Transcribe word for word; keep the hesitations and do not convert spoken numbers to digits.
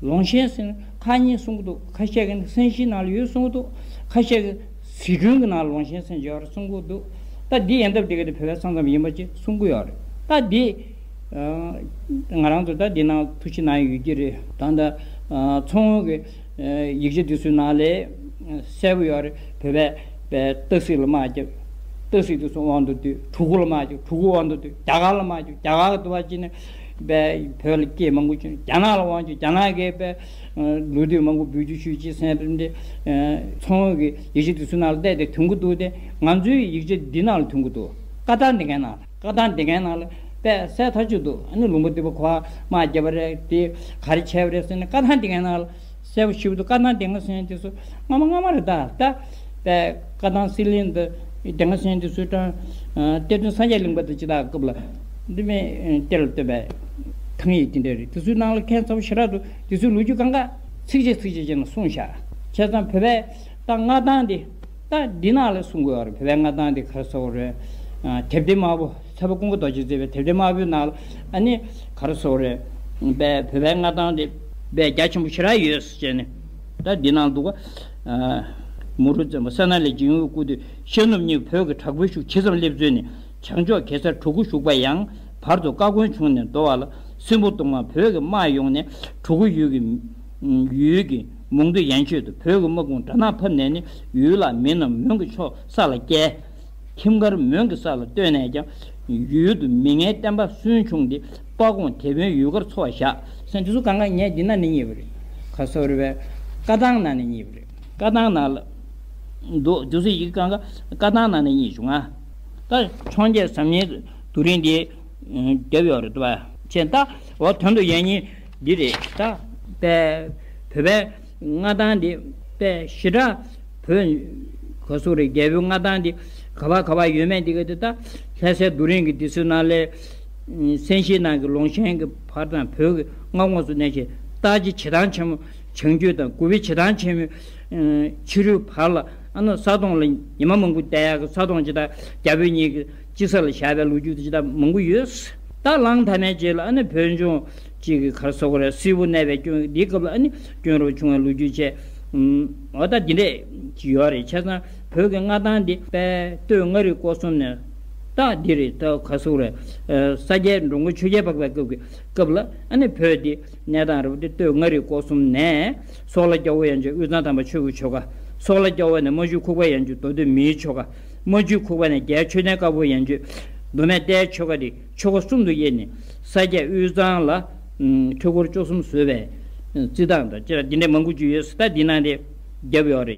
ལུང་ཆེན་ཟེར་ན་ཁག་གཉིས་གསུང་གི་འདུག་ཁ་ཤས་ཀྱིས་སན་ཤིའི་ནང་ལ་ཡོད་གསུང་གི་འདུག་ཁ་ཤས་ཀྱིས་ཟི་ཁྲོན་གྱི་ནང་ལ་ལུང་ཆེན་ཟེར་ཡོད་རེད་གསུང་གི་འདུག་ད་འདི་ཡན་འདབས་དེ་ག་དེ་བོད་པའི་ས་མཚམས་ཡིན་པ་ཅིག་གསུང་གི་ཡོད་རེད། ད་འདི་ང་རང་ཚོ་ད་འདི་ནང་ཐུགས་ཞིབ་གནང་ཡོད་ཀྱི་རེད། ད་ད་ཚོང་དབང་གི་ཡིག་ཆ་འདི་ཚོའི་ནང་ལས་གསལ་པོ་ཡོད་རེད། བོད་པའི་པའི་སྟག་གཟིག་ལ་དམག་རྒྱབ། སྟག་གཟིག་དེ་ཚོ་དབང་དུ་བསྡུས། གྲུ་གུ་ལ་དམག་རྒྱབ། གྲུ་གུ་དབང་དུ་བསྡུས། རྒྱ་གར་ལ་དམག་རྒྱབ། རྒྱ་གར་གྱི་འདུལ་བ་བྱས་ནས་པའི་བོད་ལ་སྐད་མང་པོ་བྱུང་། རྒྱ་ནག་ལ་དབང་བྱས། རྒྱ་ནག་གིས་པའི་ལོ་དུས་མང་པོ་འབུལ་རྒྱུ་ཞུས་ཅེས་ཟེར་ཏེ་ཚོང་དབང་གི་ཡིག་ཆ་དེ་ཚོའི་ནང་ལ་བལྟས་ཏེ་ཐོན་གྱི་འདུག་དེ་ང་ཚོའི་ཡིག་ཆ་འདི་ནང་ལ་ཐོན་གྱི་འདུག་བཀའ་ཐང་འདི་གའི་ནང་ལ། བཀའ་ཐང་འདི་གའི་ནང་ལ་དཔེ་གསལ་ཐག་ཆོད་འདུག་ཨ་ནི་ལུང་པ་འདི་པ་གོ་བ་དམག་རྒྱབ་པ་རེད། དེ་ག་རེ་བྱས་པ་རེད་ཟེར་ནས་བཀའ་ཐང་འདི་གའི་ནང་ལ་གསལ་པོ་ཞེ་པོ་འདུག་བཀའ་ཐང་འདི་ག་ཟེར་ཡ་དེ་ཚོ་སྔ་མ་སྔ་མ་རེད། ད་ད་དཔེ་བཀའ་ཐང་སྲིད་གླེང་འདི་འདི་ག་ཟེར་ཡ་དེ་ཚོའི་གྲངས་གཏེར་སྟོན་སངས་རྒྱས་གླིང་པ་དང་སྤྱི་བཏང་སྐབས་ལ་འདི་མེད་གཏེར་ལ་བཏོན་པའི་ཐང་ཡིག་དེ་འདྲ་རེད། དེ་ཚོའི་ནང་ལ་ཁྱད་མཚར་པོ་ཞེ་དྲག་འདུག་དེ་ཚོའི་ལོ་རྒྱུས་གང་ག་ཚིགས་བཅད་ཚིགས་བཅད་བྱས་ནས་གསུངས་བཞག་བྱས་ཙང་བོད་པའི་ད་མངའ་ཐང་འདི་ད་འདི་ནང་ལ་གསུང་དགོས་པ་རེད། བོད་པའི་མངའ་ཐང་འདི་ག་རེ་ཟེར་དགོས་རེད། ཨ། དེབ་ཐེར་དམར་པོ་ཚེ་དཔག་ཀུན་དགའ་རྡོ་རྗེས་མཛད་པའི་དེབ་ཐེར་དམར་པོའི་ནང་ལ་ཨ་ནི་ག་རེ་ཟེར་དགོས་རེད། བོད་པའི་མངའ་ཐང་འདི་དཔེ་རྒྱ་ཆེན་པོ་ཞེ་དྲག་ཡོད་ཟེར་ནས་ད་འདི་ནང་འདུག་ག་ཨ། མུ་རུ་བཙན་པོ་ས་ན་ལས་འཇིགས་ཡུལ་སྐུ་དུས་ཤར་ནུབ་གཉིས་བོད་ཀྱི་དྲག་པོའི་ཤུགས་ཇི་ཙམ་སླེབས་ཚུལ་ནི། བྱང་ཕྱོགས་གེ་སར་གྲུ་གུ་བཞུགས་པ་ཡང་བར་དུ་བཀའ་དགོན་ཆུང་ནས་རྡོ་བ་ལ་སྲིན་པོ་གདོང་དམར་བོད་ཀྱི་དམག་ཡོང་ནས་གྲུ་གུ་ཡུལ་གྱི་ཡུལ་གྱི་མུ་ཏིག་ཡན་ཆོད་དུ་བོད་ཀྱི་དམག་དཔུང་དགྲ་ནག་ཕབ་ནས་ནི་ཡུལ་ལ་མི་རྣམས་མོན་གྱི་ཕྱོགས་ས་ལ་བསྐྱལ། ཁྱིམ་མཁར་མོན་གྱི་ས་ལ་བཏོན་ནས་ཀྱང་ཡུལ་དུ་མི་ངན་བསྟན་པ་སུན་ཕྱུང་སྟེ་དཔའ་ཁོང་དེད་དཔོན་ཡུལ་གར་འཚོ་བ་བཞག་ཟེར་འདི་ཚོ་གང་ག་ངས་འདི་ན་ནི་རྙེད་པ་རེད། ག་ཟེར་བ་རེད་པས། བཀའ་ཐང་ནང་ནས་རྙེད་པ་རེད། བཀའ་ཐང་ནང་ལ་འདུག་འདི་ཚོ་ཡི་གེ་གང་ག་བཀའ་ཐང་ནང་ནས་རྙེད་བྱུང་ང་། ད་འཕྱོངས་རྒྱས་ཟབ་གཉེར་རྡོ་རིང་འདི་རྒྱབ་ཡོད་རེད་འདུག་བ། བྱས་ད་འོ་དོན་དུ་ཡང་སྙིང་འདི་རེད་ད། པའི་བོད་པའི་མངའ་ཐང་འདི་པའི་ཞེ་དྲག་བོད་ག་ཟེར་རེད། རྒྱལ་པོའི་མངའ་ཐང་འདི་ག་བ་ག་བ་ཡོད་མེད་འདི་ག་འདི་ད་ལྷ་སའི་རྡོ་རིང་གི་འདི་ཚོའི་ནང་ལས་སན་ཤིའི་ནང་གི་ལུང་ཆེན་གྱི་བར་དང་བོད་ཀྱི་མངའ་ཁོངས་སུ་གནས་ཤིང་། སྟག་རྩེ་བྱེ་ཐང་ཆེན་མོ་བྱང་རྒྱུད་དང་གུ་བི་བྱེ་ཐང་ཆེན་མོའི་ཕྱི་རོལ་བར་ལ་ཨ་ན་ས་དོང་ལ་ཉི་མ་མང་པོ་བསྡད་ཡག་གི་ས་དོང་ཇི་ལྟར་རྒྱ་བོད་གཉིས་ཀྱི་དཀྱིལ་ས་ལ་བཞག་པའི་ལོ་རྒྱུས་དེ་ཇི་ལྟར་མང་པོ་ཡོད། ད་གླང་དར་མའི་རྗེས་ལ་ཨ་ནི་བོད་ལྗོངས་གཅིག་གི་ག་རེ་ཟེར་དགོས་རེད། སིལ་བུ་གནས་པའི་སྐྱོན་འདིའི་སྐབས་ལ་ཨ་ནི་སྐྱོན་རབ་བྱུང་བའི་ལོ་རྒྱུས་བཅས། ཨུམ། འོ་ད་འདི་འདྲས་ཅིག་ཡོད་རེད། བྱས་ཙང་བོད་ཀྱི་མངའ་ཐང་འདི་དཔལ་སྟོད་མངའ་རིས་སྐོར་གསུམ་ནས་ད་འདི་རེད། ད་ག་ཟེར་དགོས་རེད། ས་སྐྱའི་འགྲོ་མགོན་ཆོས་རྒྱལ་འཕགས་པའི་སྐབས་ཀྱི་སྐབས་ལ་ཨ་ནི་བོད་འདི་གནས་སྟངས་རབ་འདི་སྟོད་མངའ་རིས་སྐོར་གསུམ་ནས་སོག་ལ་རྒྱལ་པོ་ཡན་ཆོད་དབུས་གཙང་དམ་པ་ཆོས་ཀྱི་ཆོལ་ཁ། སོག་ལ་རྒྱལ་པོ་ནས་རྨ་ཆུ་ཁུག་པ་ཡན་ཆོད་མདོ་སྟོད་མིའི་ཆོལ་ཁ། རྨ་ཆུ་ཁུག་པ་ནས་རྒྱལ་ཆོས་ལྡན་དཀར་པོ་ཡན་ཆོད་མདོ་སྨད་རྟའི་ཆོལ་ཁ་དེ་ཆོལ་ཁ་གསུམ་དུ་དབྱེ་ནས་ས་སྐྱ་དབུས་གཙང་ལ་འཁྲུལ་འཁོར་བཅུ་གསུམ་བཟོས་པའི་རྩིས་སྟངས་དང་བཅས་པ་འདི་འདྲ་མང་པོ་ཅིག་ཡོད། ད་འདི་ནང་དེ་རྒྱབ་ཡོད་རེད།